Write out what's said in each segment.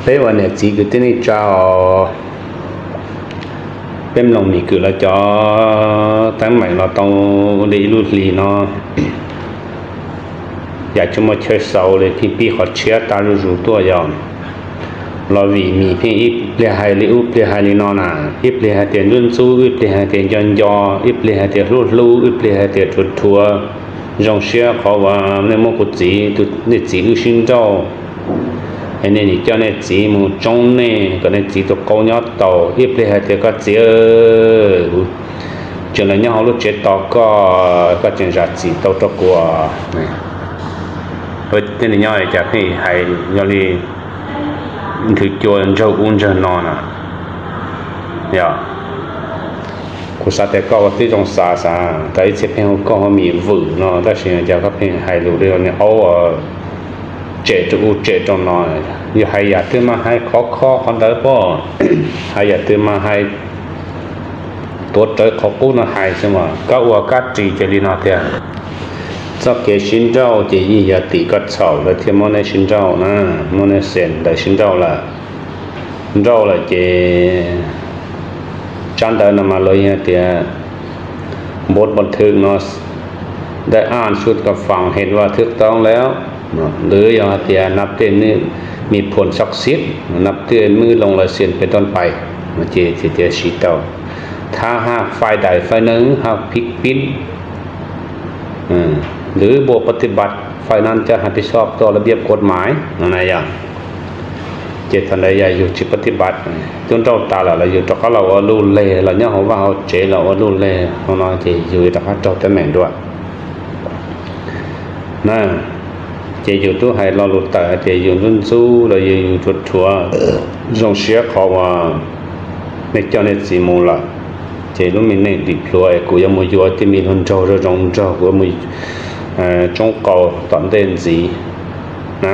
Peb ua niam txiv kwv tij neej tsa os, peb mloog Mim Kwm lawv cov teeb meem los tau li ib lub hlis no, yam tsis muaj chaw xaus li, pheej pib qhov tshiab tag zuj zus tuaj yog los vim Mim pheej ib pliag hais li ub pliag hais li no na, ib pliag hais tias ntxub ntxub, ib pliag hais tias nco nco, ib pliag hais tias hlub hlub, ib pliag hais tias rhuav rhuav. Zoo siab qhov uas nej muab kuv txiv, nej txiv wb sib nrauj, es nej nim coj nej txiv mus tsoob nej kom nej txiv tus qau nyob taus, ib pliag hais tias koj txiv, tseem los nyob hauv lub tsev tos koj, koj tseem zam txim tau rau kuv. Tej nws nyob cas pheej hais yog li nthwv cua ntsawg ub ntsawg no na. Yog, kuv xav tias koj ua tib zoo xav xav, tas ib txhia pheej hu koj hu Mim Vwm no, tab sis cas koj pheej hais lus li niag aub tsem rau ub tsem rau no. Yus hais yam twg mas hais khov kho qhov ntawd pob, hais yam twg mas hais tuav rawv qhov qub no hais xwb mas kab ua kab ris ces li no tiag. Txoj kev sib nrauj ces yeej yog tim koj txhaum lawv thiaj muab neb sib nrauj na, muab neb xes ntawd sib nrauj lawm. Nrauj lawm ces tsab ntawv no mas lawv yog tias บทบันทึก no, ได้อ่านชุดกับฟังเห็นว่าถูกต้องแล้ว no, หรือ yog hais tias นับด้วยมือ มีผลศักดิ์สิทธิ์ นับด้วยมือลงลายเซ็นเป็นต้นไป no ces tias siv tau. ถ้าหากฝ่ายใดฝ่ายหนึ่งหากผิดผิด หรือ บ่ปฏิบัติ ฝ่ายนั้นจะรับผิดชอบต่อระเบียบกฎหมาย no na yog. Ces thaum ntawd yog yus tsis ปฏิบัติ, twb nrauj tas lawm los yus rov qab los ua luj leg los nyob hauv vaj hauv tsev los ua luj leg hauv no ces yus rov qab raug teeb meem dua na. Ces yus twb hais lo lus tawm hais tias yus ntxub ntxub los yog yus rhuav rhuav, zoo siab qhov uas nej coj nej txiv mus lawm, ces lub me neej dim plhuav es kuv yuav mus yuav tej me hluas nraug zoo zoo nraug, kuv yuav mus tsoob qau tom ntej ntxiv na.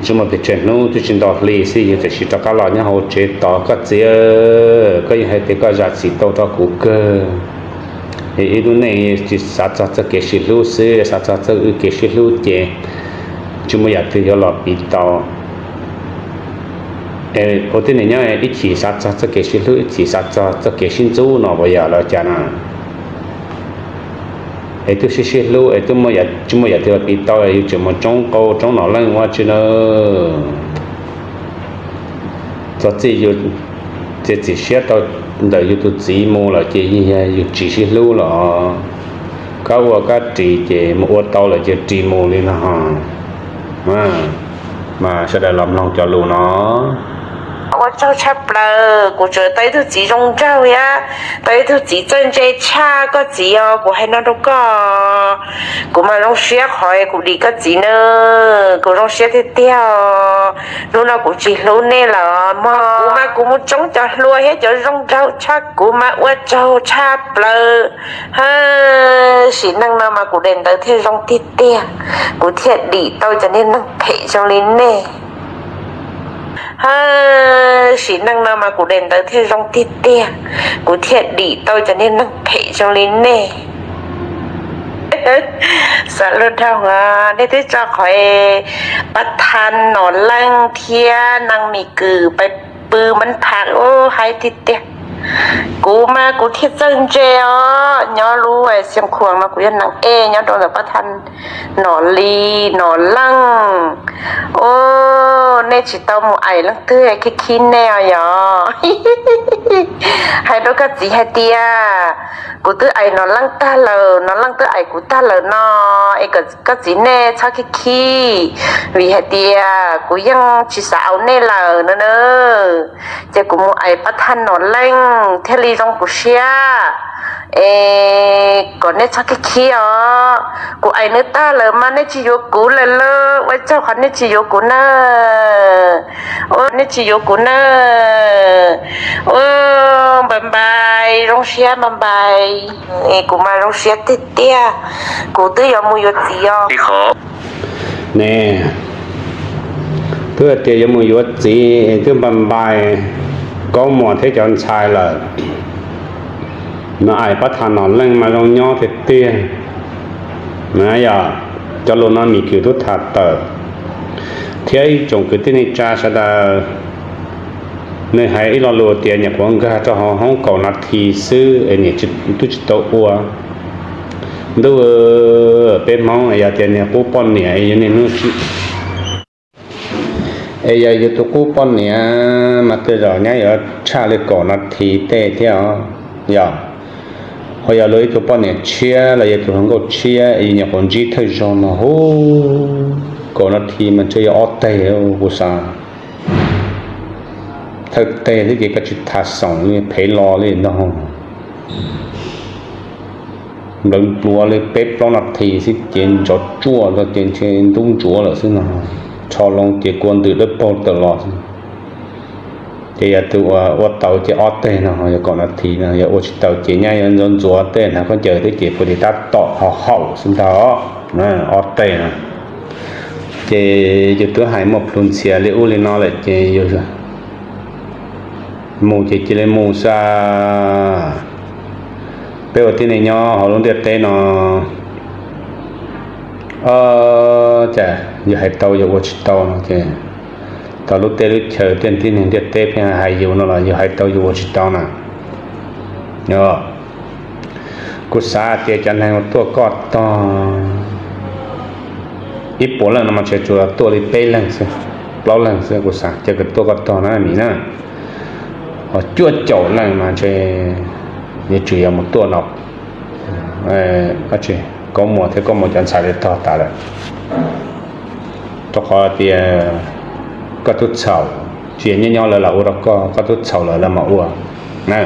Tsis muaj pes tsawg hnub twb tsis nto hli xwb yus txawm siv rov qab los nyob hauv tsev tos koj txiv. Koj yeej hais tias koj zam txim tau rau kuv kawg. Ib lub neej tsis xav txog txoj kev sib hlub xwb, xav txog txoj wb kev sib hlub ces tsis muaj yam twg yuav los piv tau. Ua tib neeg nyob ib chim xav txog txoj kev sib hlub, ib chim xav txog txoj kev sib ntxub no puas yog los cas na? Es twb sib sib hlub es twb tsis muaj yam twg los piv tau, yus tseem mus tsoob qau tsoob nom leej ua tsi na? Txog txij yus txiav txim siab tau ntawm yus tus txiv mus lawm ces yeej yog yus tsis sib hlub los. Kab ua kab ris ces mus ua tau lawm ces ris mus li no. Mas sawv daws los mloog cov lus no. Ua tsaug tshaj plaws, kuv tseem tau ib tug txiv zoo nraug thiab tau ib tug txiv txawj ntse tshaj koj txiv os, kuv hais no rau koj. Kuv mas zoo siab qhov kuv dim koj txiv na, kuv zoo siab tiag tiag. Hnub no kuv tsis hlub nej lawm mog, kuv mas kuv mus tsoob cov hluas thiab cov zoo nraug tshaj kuv mas ua tsaug tshaj plaws. Hwb, sim neej no mas kuv daim ntawv thiaj zoo tiag tiag, kuv thiaj dim tau cov niag neeg phem zoo li nej. Hwb, sim neej no mas kuv daim ntawv thiaj zoo tiag tiag, kuv thiaj dim tau cov niag neeg phem zoo li nej. Xav luag dhau, nej twb tso qhov pab thaj nom leej thiab neeg Mis Kwm pais pw mab phaj ub haib tiag tiag. Kuv mas kuv thiaj txawj ntse os, nyob lub Xiav Khuam no kuv yog neeg ej nyob rau ntawm pab thaj nom li nom leej. Ub, nej tsis tau mus aim leej twg khib khib nej os yog. Hais rau koj txiv hais tias kuv twb aim nom leej tag lawm, nom leej twb aim kuv tag lawm no, es kom koj txiv nej txhob khib khib, vim hais tias kuv yeej tsis xav aim nej lawm no na. Ces kuv mus aim pab thaj nom leej thiaj li zoo kuv siab. Es kom nej txhob khib khib os, kuv aim nws tag lawm mas nej tsis yuav kuv lawm lauj, ua tsaug qhov nej tsis yuav kuv na. Ua nej tsis yuav kuv na. Ua, npais npais, zoo siab npais npais. Es kuv mas zoo siab tiag tiag, kuv twb yuav mus yuav txiv os. Ne, twb hais tias yuav mus yuav txiv es twb npais npais Kaub Muas thiab cov ntxhais lawm. Mas aim pab thaj nom leej mas zoo nyob tiag tiag. Mas yog cov lus no Mis Kwm twb tham tawm, Thiab ib tsoom kwv tij neej tsa sawv daws, nws hais ib lo lus tias nyuam qhuav nkag rau hauv hoob kaum nas this xwb es niam twb tsis tau ua. Ntuj, peb Hmoob yog tias niag qub poj niam es yus niaj hnub, es yog yus tus qub poj niam mas tej zaum nyab yuav tshaj li kaum nas this tej thiab os. Yog, ho yog luag ib tug poj niam tshiab los yog tus hluas nkauj tshiab es yus nyuam qhuav ntsib thawj zaug no hu, kaum nas this mas ntshe yog ob teg, kuv xav thawj teg thiab ces koj tsis tas xoom li phev los li no. Nplawv npluav li peb plaub nas this xwb ces ntsov tsuaj ces ntshe ntub ntsuav lawm xwb no. Tsho loo ces kua ntws dawb paug tawm los xwb. Ces yog tus uas ua tau ces ob teg no, yog kaum nas this no, yog ua tsis tau ces nyab yuav ntxuav ntxuav tej hnav khaub ncaws thiab ces pw li tab tom ho haum xwb ntag. Ob teg no ces yus twb hais muaj plhus ntxhias li ub li no lawm ces yus mus ces cia li mus xwb. Peb ua tib neeg nyob hauv lub ntiaj teb no, cas yus hais tau yus ua tsis tau no ces tau lub teb lub chaw tej tib neeg ntiaj teb pheej hais yus no los yus hais tau yus ua tsis tau na. Kuv xav tias cov neeg uas tuaj koj tog ib puas leej no mas ntshe tsuas tuaj li peb leeg xwb, plaub leeg xwb kuv xav, cov uas tuaj koj tog na Mim na. Ho cuaj caum leej mas ntshe yuav tsum yog mus tuaj no, Koob Muas thiab Koob Muas cov ntxhais li tog tas lawm. Rau qhov tias koj tub txhaum, tsis yog nyob nyob lawv lam ua rau koj, koj tub txhaum lawm lawv mam ua na.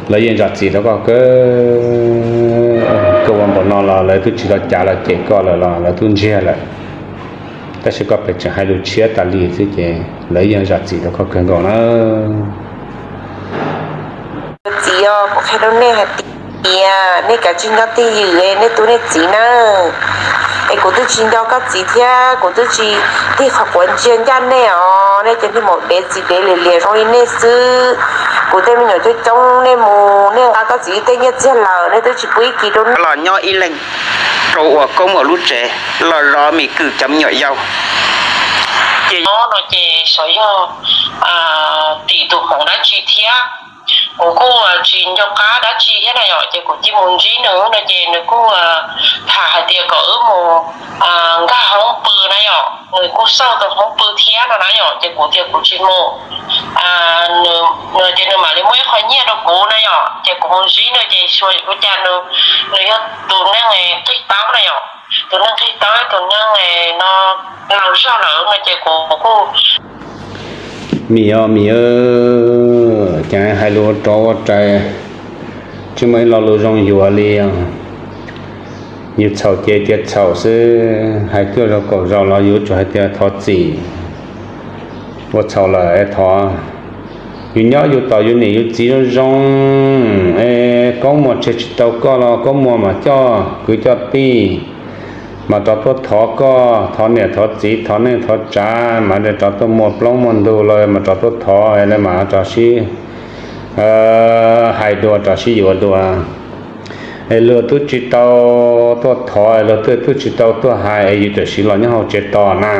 Lawv yeej zam txim rau koj kawg, koj ua npaum no los lawv twb tsis tau cav los cem koj lawm los lawv twb ntsiag lawm. Tab sis koj pheej tseem hais lus tshiab tas li xwb ces lawv yeej zam txim rau koj kawg nkaus na. Txiv, kuv qhia rau nej hais tias nej kav tsij nyob twj ywm nej tub nej txiv nawb. Es kuv twb tsis nco koj txiv thiab kuv twb tsis tig qhov quav ntsia ncaj nej os, nej cov niag maum dev txiv dev liam liam zoo li nej xwb. Kuv tej me nyuam coob coob, nej mus nej nqa koj txiv tej nyiaj txiag lawm nej twb tsis pub ib kis rau nej los nyob ib leeg rau uas Koob Muas lub tsev los zov Mim Kwm cov me nyuam yau. Ces no ces xyov yog tim tus hmoov dab tsi thiab, kuv kuj tsis nco qab dab tsi thiab na yom, ces kuv cia mus ntsib nws no ces nws kuj tham hais tias kom wb mus nkag hoob pw na yom, nws kuj xauj tau hoob pw thiab no na yom, ces kuv tias kuv tsis mus, nws tias nws mam li muab ib qho nyiaj rau kuv na yom, ces kuv mus ntsib nws ces xyov ua cas nws yog tus neeg qhib taub na yom, tus neeg qhib taub, tus neeg no laus zog lawm no ces kuv kuj Mim os Mim, cas hais lus rov ua rais, tsis muaj ib lo lus zoo yuav li os. Yus txhaum ces tias txhaum xwb, hais cuaj zaus kaum zaus los yus tsuas hais tias thov txim, ua txhaum lawm es thov. Yus nyob yus tos yus niam yus txiv zoo zoo, es Koob Muas tseg tsis tau koj los Koob Muas mam coj kwv coj tij mas rov tuaj thov koj, thov niam thov txiv, thov neej thov tsav mas rov tuaj muaj plaub muaj ntug los mas rov tuaj thov, lawv mam rov sib hais dua, rov sib yuav dua. Es luag twb tsis tau tuaj thov, luag twb tsis tau tuaj hais, es yus tam sim los nyob hauv tsev tos na.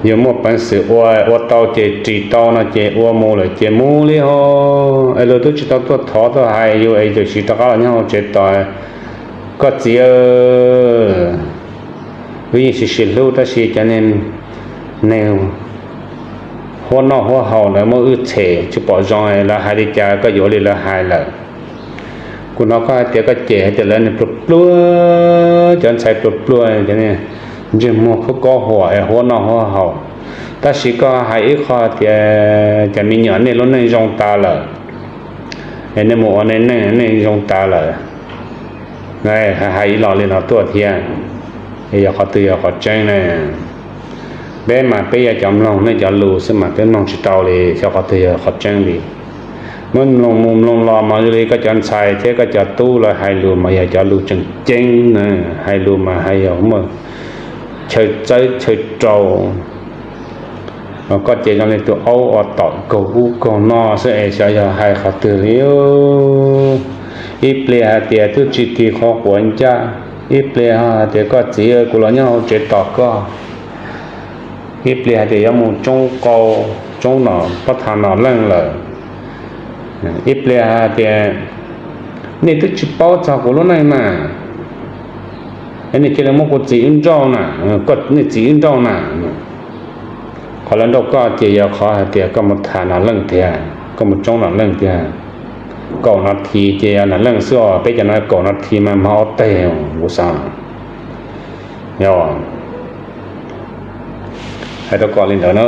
Yus muaj peev xwm ua, ua tau ces ris tau no ces ua, mus lawm ces mus li ho. Es luag twb tsis tau tuaj thov tuaj hais yus es tam sim rov qab los nyob hauv tsev tos. Koj txiv, wb yeej sib sib hlub tab sis cov neeg huab noj huab haus ntawd muab wb tshem tsis pom zoo, lawv hais li cas koj yuav li lawv hais lawm. Kuv hnov koj hais tias koj cem hais tias lawv pluag pluag, cov ntxhais pluag pluag, ntsej muag khaub khaub huam es huab noj huab haus. Tab sis koj hais ib qho tias cov me nyuam nej lub neej zoo tas lawm, es nej mus ua nej neej, nej zoo tas lawm. Hais ib los li no tuaj thiab, es yog qhov twg yog qhov tseeb ne? Peb mas peb yog cov mloog nej cov lus xwb mas peb mloog tsis tau li xyov qhov twg yog qhov tseeb li. Muab mloog mus mloog los mas zoo li koj cov ntxhais thiab koj cov tub lawv hais lus mas yog cov lus tseem ceeb na, hais lus mas hais yog muaj chaw txawb chaw rau. Koj ces zoo li tus aub uas tom kaug ub kaug no xwb es xyov yog hais qhov twg li. Ib pliag hais tias twb tsis tig qhov quav ncaj, Ib pliag hais tias koj txiv, kuv los nyob hauv tsev tos koj. Ib pliag hais tias yuav mus tsoob qau, tsoob no, pab tha no leej lawm. Ib pliag hais tias nej twb tsis paub txog kuv lub neej na, nej cia li muab kuv txiv wb nrauj na, nej txiv wb nrauj na. Qhov lawv nrauj koj ces yog qhov hais tias koj mus tha no leej tiag, koj mus tsoob no leej tiag. Kaum no thi ces yog no leej xwb os, peb cov no kaum no thi mas mob ob teg kuv xav. Yog, hais rau kom li ntawd na.